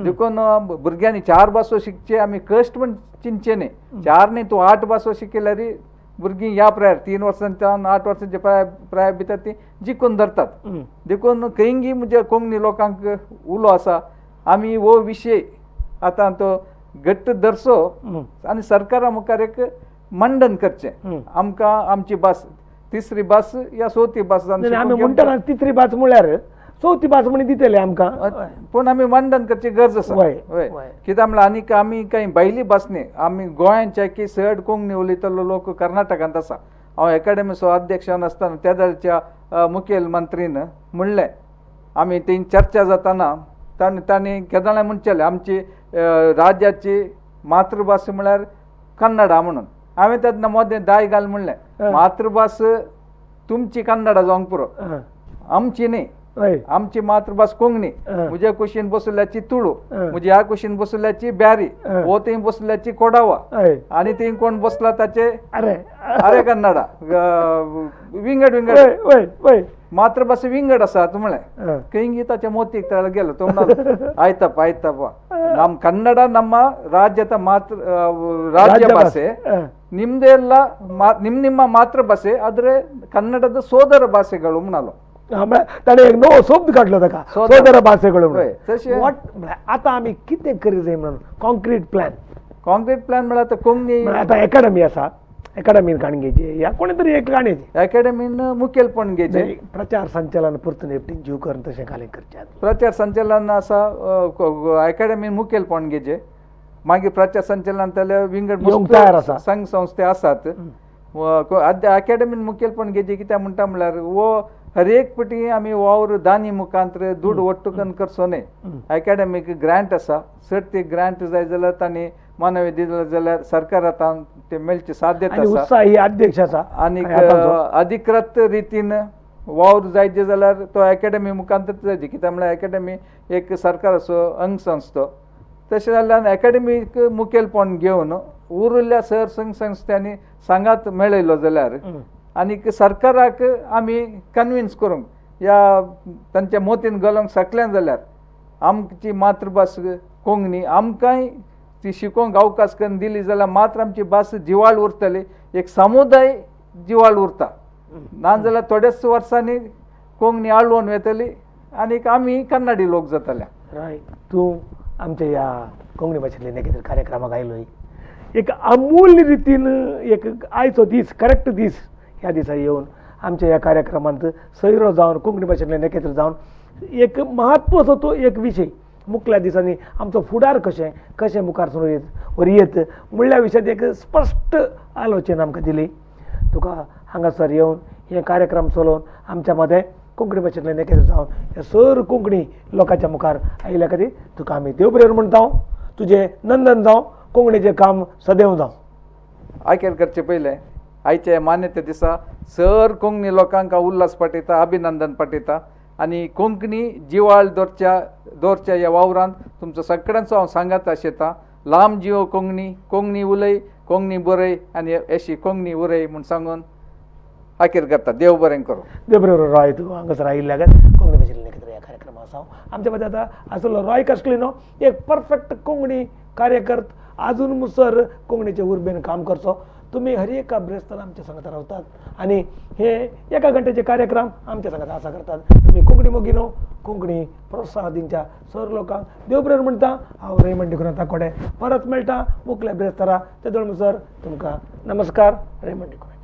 देखून भुरग्यांनी 4 भासो शिकचे आमी कश्ट म्हण चिंतचे न्ही. 4 न्ही तूं 8 भासो शिकल्यार भुरगीं ह्या प्रायर 3 वर्सांच्यान 8 वर्सांच्या प्राय भितर ती जिखून धरतात. देखून खंयगी म्हज्या कोंकणी लोकांक उलो आसा, आमी हो विशय आतां तो घट्ट धरचो आनी सरकारा मुखार एक मंडन करचें. आमकां आमची भास तिसरी भास या चवथी भास आमी म्हणटा, तिसरी भास म्हळ्यार चवथी भास म्हण दितले आमकां, पूण आमी मंडन करची गरज आसा. हय, कित्याक म्हळ्यार आनीक आमी कांय भायली भास न्ही, आमी गोंयांच्या की चड कोंकणी उलयतलो लोक कर्नाटकांत आसा. हांव एकाडेमीचो अध्यक्ष आसतना त्या वेळच्या मुखेल मंत्रीन म्हणलें, आमी थंय चर्चा जाताना तांणी केदोळाय म्हणचेलें आमची राज्याची मातृभास म्हळ्यार कन्नडा म्हणून. हांवें तेन्ना मदें दाय घाल म्हणलें, मातृभास तुमची कन्नडा जावंक पुरो, आमची न्ही. आमची मातृभास कोंकणी. म्हज्या कुशीन बसल्याची तुळू, म्हज्या ह्या कुशीन बसल्याची ब्यारी, वो थंय बसल्याची कोडावा, आनी थंय कोण बसला ताचे अरे अरे कन्नडा, विंगड विंगड मातृभास विंगड आसा म्हणलें. खंयगी ताच्या मोतीक तळ गेलो तो म्हणालो आयतप्पा आयतप्पा, ನಮ್ ಕನ್ನಡ ನಮ್ಮ ರಾಜ್ಯದ ಮಾತೃ ರಾಜ್ಯ ಭಾಷೆ, ನಿಮ್ದೆಲ್ಲ ನಿಮ್ಮ ನಿಮ್ಮ ಮಾತೃಭಾಷೆ, ಆದರೆ ಕನ್ನಡದ ಸೋದರ ಭಾಷೆಗಳು म्हणालो. म्हळ्यार ताणें एक नवो शब्द काडलो ताका सोदरा भाशे कडेन म्हणून. What म्हळ्यार आतां आमी कितें करी जाय म्हणून कॉन्क्रीट प्लॅन. कॉन्क्रीट प्लॅन म्हळ्यार आतां कोंकणी आतां एकाडमी आसा, एकाडमीन काणी घेवची या कोणी तरी एक काणी एकाडमीन मुखेलपण घेवचें. प्रचार संचलन पुरतून एकटीन जीव करून तशें घालीं करचें. प्रचार संचलन आसा एकाडमीन मुखेलपण घेवचें, मागीर प्रचार संचलन जाल्यार विंगड संघ संस्थे आसात. एकाडमीन मुखेलपण घेवचें कित्याक म्हणटा म्हणल्यार हो हर एक पटी आमी वावर दानी मुखांतर दुड वट्टूकन करचो न्हय. एकाडमीक ग्रांट आसा, सर ते ग्रांट जाय जाल्यार तांणी मानवी दिले जाल्यार सरकार आतां ते मेळचे साध्यता आसा. उत्साही अध्यक्ष आसा आनी अधिकृत रितीन वावर जायचे जाल्यार तो एकाडमी मुखांतर जायचे, कित्याक म्हळ्यार एकाडमी एक सरकाराचो अंग संस्थो. तशें जाल्यार एकाडमीक मुखेलपण घेवन उरिल्ल्या सर संघ संस्थांनी सांगात मेळयलो जाल्यार आनीक सरकाराक आमी कन्विन्स करूंक या तांच्या मोतीन घालूंक शकलें जाल्यार आमची मातृभास कोंकणी आमकांय ती शिकोवंक अवकाश करून दिली जाल्यार मात्र आमची भास जिवाळ उरतली, एक समुदाय जिवाळ उरता. ना जाल्यार थोड्याच वर्सांनी कोंकणी आळवण वतली आनीक आमी कन्नडी लोक जातले. राय, तूं आमच्या ह्या कोंकणी भाशेंतले नेकेत्र कार्यक्रमाक आयलोय, एक अमूल्य रितीन एक आयचो दीस करेक्ट दीस ह्या दिसा येवन आमच्या ह्या कार्यक्रमांत सैरो जावन कोंकणी भाशेंतल्यान एकत्र जावन एक महत्वाचो तो एक विशय मुखल्या दिसांनी आमचो फुडार कशें कशें मुखार सरून येत वर येत म्हणल्या विशयात एक स्पश्ट आलोचना आमकां दिली. तुका हांगासर येवन हे कार्यक्रम चलोवन आमच्या मदें कोंकणी भाशेंतल्यान एकत्र जावन हे सर कोंकणी लोकांच्या मुखार आयिल्ल्या खातीर तुका आमी देव बरें म्हणटा. तुजें नंदन जावं, कोंकणीचें काम सदैव जावं. आयकेर करचें पयलें आयचे मान्यते दिसा सर कोंकणी लोकांक उल्हास पाठयता, अभिनंदन पाठयता आनी कोंकणी जिवाळ दवरच्या दवरच्या ह्या वावरांत तुमचो सगळ्यांचो हांव सांगात आशेता. लांब जिव कोंकणी, कोंकणी उलय, कोंकणी बरय आनी अशी कोंकणी उरय म्हूण सांगून आखेर करता. देव बरें करूं. देव बरें करूं. रॉय, तूं हांगासर आयिल्ल्या कोंकणी भाशेंतल्यान एकत्र ह्या कार्यक्रमा आसा. आमच्या मदें आतां आसलो रॉय कास्कलिनो, एक परफेक्ट कोंकणी कार्यकर्त, आजून मुसर कोंकणीचे उर्बेन काम करचो. तुमी हर एका ब्रेस्तान आमच्या सांगता रावतात आनी हे एका घंट्याचे कार्यक्रम आमच्या सांगता आसा करतात. तुमी कोंकणी मोगिनो, कोंकणी प्रोत्साहन दिवच्या सर लोकांक देव बरें म्हणटा. हांव रेमंड डिक्रुझ कोडे परत मेळटा मुखल्या ब्रेस्तारा. ते दोन सर तुमकां नमस्कार. रेमंड डिक्रुझ.